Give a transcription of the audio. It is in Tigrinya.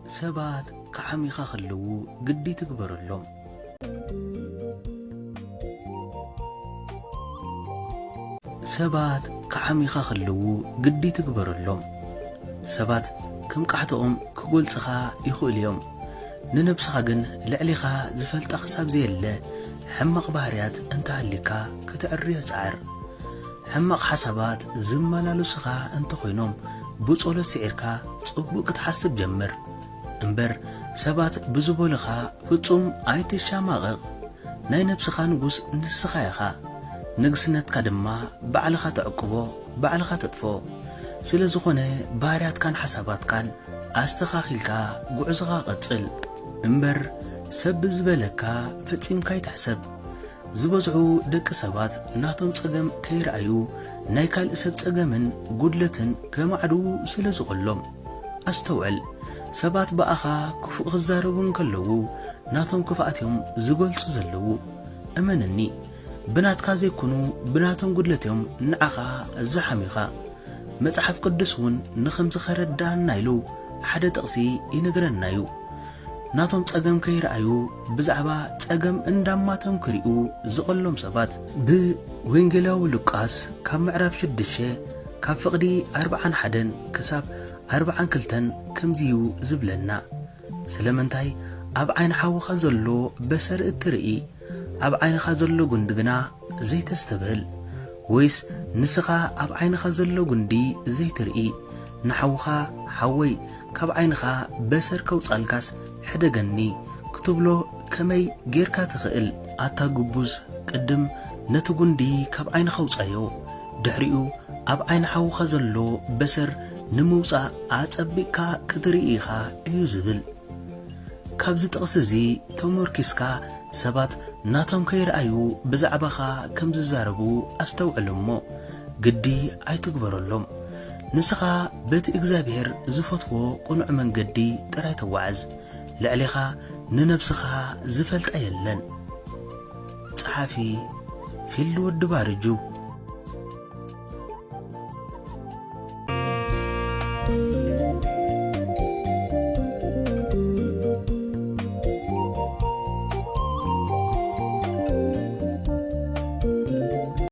ሰባት ክሓሚኻ ከለዉ ግዲ ትግበረሎም። ሰባት ክሓሚኻ ከለዉ ግዲ ትግበረሎም። ሰባት ከም ቃሕትኦም ክጎልጽኻ ይኽእሉ እዮም። ንነብስኻ ግን ልዕሊኻ ዝፈልጣ ክሳብ ዘየለ ሕማቕ ባህርያት እንተሃሊካ ክትዕርዮ ጸዓር። ሕማቕ ሓሳባት ዝመላለሱኻ እንተኾይኖም ብጸሎት ስዒርካ ጽቡቕ ክትሓስብ ጀምር። እምበር ሰባት ብዝበሉኻ ፍጹም ኣይትሻማቐቕ። ናይ ነብስኻ ንጉስ ንስኻ ኢኻ። ንግስነትካ ድማ ባዕልኻ ተዕቅቦ፣ ባዕልኻ ተጥፍኦ። ስለ ዝኾነ ባህርያትካን ሓሳባትካን ኣስተኻኺልካ ጉዕዞኻ ቀጽል። እምበር ሰብ ብዝበለካ ፈጺምካ ኣይትሕሰብ። ዝበዝሑ ደቂ ሰባት ናቶም ጸገም ከይረኣዩ ናይ ካልእ ሰብ ጸገምን ጉድለትን ከማዕድዉ ስለ ዝቐሎም። ኣስተውዕል፣ ሰባት ብኣኻ ክፉእ ክዛረቡ እንከለዉ ናቶም ክፍኣት እዮም ዝገልጹ ዘለዉ። እመነኒ፣ ብናትካ ዘይኮኑ ብናቶም ጉድለት እዮም ንዓኻ ዝሓምዩኻ። መጽሓፍ ቅዱስ እውን ንኸምዚ ከረድኣና ኢሉ ሓደ ጥቕሲ ይነግረና እዩ። ናቶም ጸገም ከይረኣዩ ብዛዕባ ጸገም እንዳማቶም ክርእዩ ዝቐሎም ሰባት። ብወንጌላዊ ሉቃስ ካብ ምዕራፍ ሽዱሽተ ካብ ፍቕዲ ኣርብዓን ሓደን ክሳብ ኣርብዓን ክልተን ከምዚ እዩ ዝብለና። ስለምንታይ ኣብ ዓይኒ ሓውኻ ዘሎ በሰር እትርኢ፣ ኣብ ዓይንኻ ዘሎ ጉንዲ ግና ዘይተስተብህል? ወይስ ንስኻ ኣብ ዓይንኻ ዘሎ ጉንዲ ዘይትርኢ፣ ንሓውኻ ሓወይ ካብ ዓይንኻ በሰር ከውጻልካስ ሕደገኒ ክትብሎ ከመይ ጌርካ ትኽእል? ኣታ ግቡዝ፣ ቅድም ነቲ ጉንዲ ካብ ዓይንኻ ውጻዮ፣ ድሕሪኡ ኣብ ዓይኒ ሓውኻ ዘሎ በሰር ንምውጻእ ኣጸቢቕካ ክትርኢ ኢኻ እዩ ዝብል። ካብዚ ጥቕሲ እዚ ተመርኪስካ ሰባት ናቶም ከይረኣዩ ብዛዕባኻ ከም ዝዛረቡ ኣስተውዕል እሞ ግዲ ኣይትግበረሎም። ንስኻ በቲ እግዚኣብሔር ዝፈትዎ ቅኑዕ መንገዲ ጥራይ ተጓዓዝ። ልዕሌኻ ንነብስኻ ዝፈልጣ የለን። ጸሓፊ ፊልድ ወዲ ባርጁ።